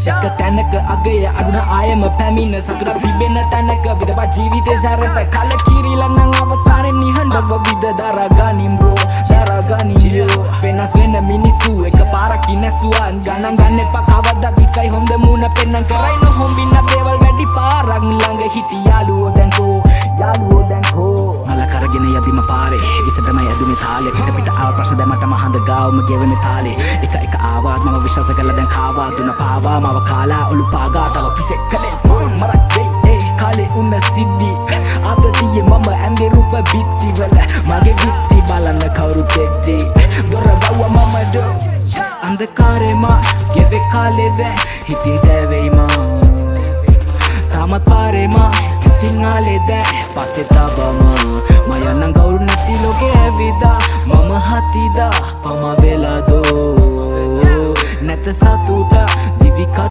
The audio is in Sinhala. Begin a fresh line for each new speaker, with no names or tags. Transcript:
එක තැනක අගය අඩුන ආයෙම පැමිණ සතුටක් තිබෙන තැනක විදපා ජීවිතේ සැරට කලකිරිලා නම් අවසානයේ නිහඬව විද දරා ගනින් බ්‍රෝ, දරා ගනින් යෝ. වෙනස් වෙන මිනිස්සු එක පාරක් ඉනසුවන් ගණන් ගන්න එපා කවදාත්. විසයි හොඳ මූණ පෙන්නන් කරයි නොහොම්බින්න දේවල් වැඩි. පාරක් ළඟ හිටි යාළුවෝ දැන් කෝ? යාළුවෝ දැන් කෝ? මල කරගෙන යදිම පාරේ විසටමයි ඇදුනේ තාලේ. පිට පිට ආව ප්‍රශ්න දැමටම හඳ ගාවම ගෙවෙන තාලේ. එක එක ආවාත් මම විශ්වාස කළා. දැන් කාවා දුන පාවා මව කාලා ඔලු පාගා තව පිසෙක් කලේ මරක් වෙයි. ඒ කාලේ උන්න සිද්ධි අද තියේ මම ඇඳේ රූප බිත්තිවල. මගේ විත්ති බලන්න කවුරුත් එද්දී දොර වැව්වා මම ඩෝ. අන්ධකාරේ මා ගෙවේ කාලේ දැන් හිතින් තැවෙයි මා. තාමත් පාරේ මා ඉතින් ආලේ දැන් පස්සේ තබම මා යන්නම්. කවුරු නැති ලෝකේ ඇවිදා මම හතිදා පම වෙලා දෝ. නැත සතුට දිවි කතු.